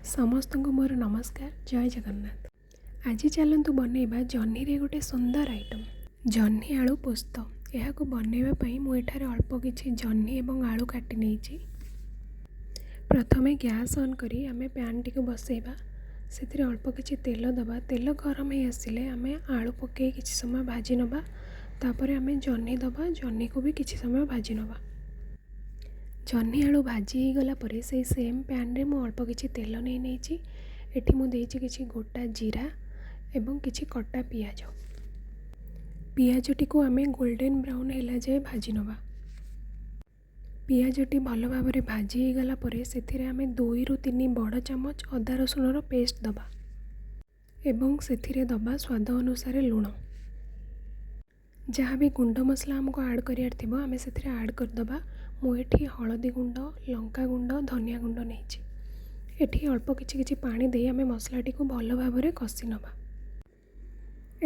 ସମସ୍ତଙ୍କୁ ମୋର ନମସ୍କାର, ଜୟ ଜଗନ୍ନାଥ। ଆଜି ଚାଲନ୍ତୁ ବନେଇବା ଜହ୍ନିରେ ଗୋଟେ ସୁନ୍ଦର ଆଇଟମ୍, ଜହ୍ନି ଆଳୁ ପୋସ୍ତ। ଏହାକୁ ବନେଇବା ପାଇଁ ମୁଁ ଏଠାରେ ଅଳ୍ପ କିଛି ଜହ୍ନି ଏବଂ ଆଳୁ କାଟି ନେଇଛି। ପ୍ରଥମେ ଗ୍ୟାସ୍ ଅନ୍ କରି ଆମେ ପ୍ୟାନ୍ଟିକୁ ବସେଇବା। ସେଥିରେ ଅଳ୍ପ କିଛି ତେଲ ଦେବା। ତେଲ ଗରମ ହେଇ ଆସିଲେ ଆମେ ଆଳୁ ପକାଇ କିଛି ସମୟ ଭାଜି ନେବା। ତାପରେ ଆମେ ଜହ୍ନି ଦେବା। ଜହ୍ନିକୁ ବି କିଛି ସମୟ ଭାଜି ନେବା। ଜହ୍ନି ଆଳୁ ଭାଜି ହେଇଗଲା ପରେ ସେଇ ସେମ୍ ପ୍ୟାନ୍ରେ ମୁଁ ଅଳ୍ପ କିଛି ତେଲ ନେଇ ନେଇଛି। ଏଠି ମୁଁ ଦେଇଛି କିଛି ଗୋଟା ଜିରା ଏବଂ କିଛି କଟା ପିଆଜ। ପିଆଜଟିକୁ ଆମେ ଗୋଲ୍ଡେନ୍ ବ୍ରାଉନ୍ ହେଲା ଯାଏ ଭାଜି ନେବା। ପିଆଜଟି ଭଲ ଭାବରେ ଭାଜି ହେଇଗଲା ପରେ ସେଥିରେ ଆମେ 2ରୁ 3 ବଡ଼ ଚାମଚ ଅଦା ରସୁଣର ପେଷ୍ଟ ଦେବା ଏବଂ ସେଥିରେ ଦେବା ସ୍ୱାଦ ଅନୁସାରେ ଲୁଣ। ଯାହା ବି ଗୁଣ୍ଡ ମସଲା ଆମକୁ ଆଡ଼୍ କରିବାର ଥିବ, ଆମେ ସେଥିରେ ଆଡ଼୍ କରିଦେବା। ମୁଁ ଏଠି ହଳଦୀ ଗୁଣ୍ଡ, ଲଙ୍କା ଗୁଣ୍ଡ, ଧନିଆ ଗୁଣ୍ଡ ନେଇଛି। ଏଠି ଅଳ୍ପ କିଛି କିଛି ପାଣି ଦେଇ ଆମେ ମସଲାଟିକୁ ଭଲ ଭାବରେ କଷି ନେବା।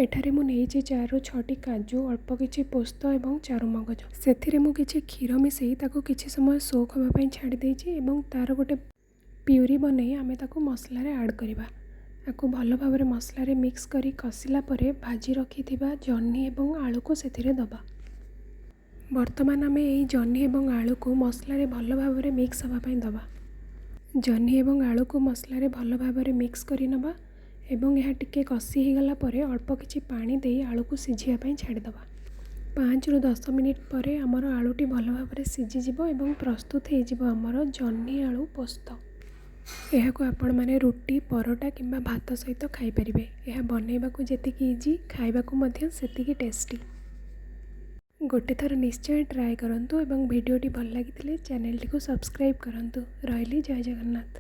ଏଠାରେ ମୁଁ ନେଇଛି 4ରୁ 6ଟି କାଜୁ, ଅଳ୍ପ କିଛି ପୋସ୍ତ ଏବଂ ଚାରୁମଗଜ। ସେଥିରେ ମୁଁ କିଛି କ୍ଷୀର ମିଶାଇ ତାକୁ କିଛି ସମୟ ସୋକ୍ ହେବା ପାଇଁ ଛାଡ଼ି ଦେଇଛି ଏବଂ ତା'ର ଗୋଟେ ପ୍ୟୁରି ବନେଇ ଆମେ ତାକୁ ମସଲାରେ ଆଡ଼୍ କରିବା। ତାକୁ ଭଲ ଭାବରେ ମସଲାରେ ମିକ୍ସ କରି କଷିଲା ପରେ ଭାଜି ରଖିଥିବା ଜହ୍ନି ଏବଂ ଆଳୁକୁ ସେଥିରେ ଦେବା। ବର୍ତ୍ତମାନ ଆମେ ଏଇ ଜହ୍ନି ଏବଂ ଆଳୁକୁ ମସଲାରେ ଭଲ ଭାବରେ ମିକ୍ସ ହେବା ପାଇଁ ଦେବା। ଜହ୍ନି ଏବଂ ଆଳୁକୁ ମସଲାରେ ଭଲ ଭାବରେ ମିକ୍ସ କରି ନେବା ଏବଂ ଏହା ଟିକେ କଷି ହେଇଗଲା ପରେ ଅଳ୍ପ କିଛି ପାଣି ଦେଇ ଆଳୁକୁ ସିଝିବା ପାଇଁ ଛାଡ଼ିଦେବା। 5ରୁ 10 ମିନିଟ୍ ପରେ ଆମର ଆଳୁଟି ଭଲ ଭାବରେ ସିଝିଯିବ ଏବଂ ପ୍ରସ୍ତୁତ ହେଇଯିବ ଆମର ଜହ୍ନି ଆଳୁ ପୋସ୍ତ। ଏହାକୁ ଆପଣମାନେ ରୁଟି, ପରଟା କିମ୍ବା ଭାତ ସହିତ ଖାଇପାରିବେ। ଏହା ବନେଇବାକୁ ଯେତିକି ଇଜି, ଖାଇବାକୁ ମଧ୍ୟ ସେତିକି ଟେଷ୍ଟି। ଗୋଟେ ଥର ନିଶ୍ଚୟ ଟ୍ରାଏ କରନ୍ତୁ ଏବଂ ଭିଡ଼ିଓଟି ଭଲ ଲାଗିଥିଲେ ଚ୍ୟାନେଲଟିକୁ ସବସ୍କ୍ରାଇବ୍ କରନ୍ତୁ। ରହିଲି, ଜୟ ଜଗନ୍ନାଥ।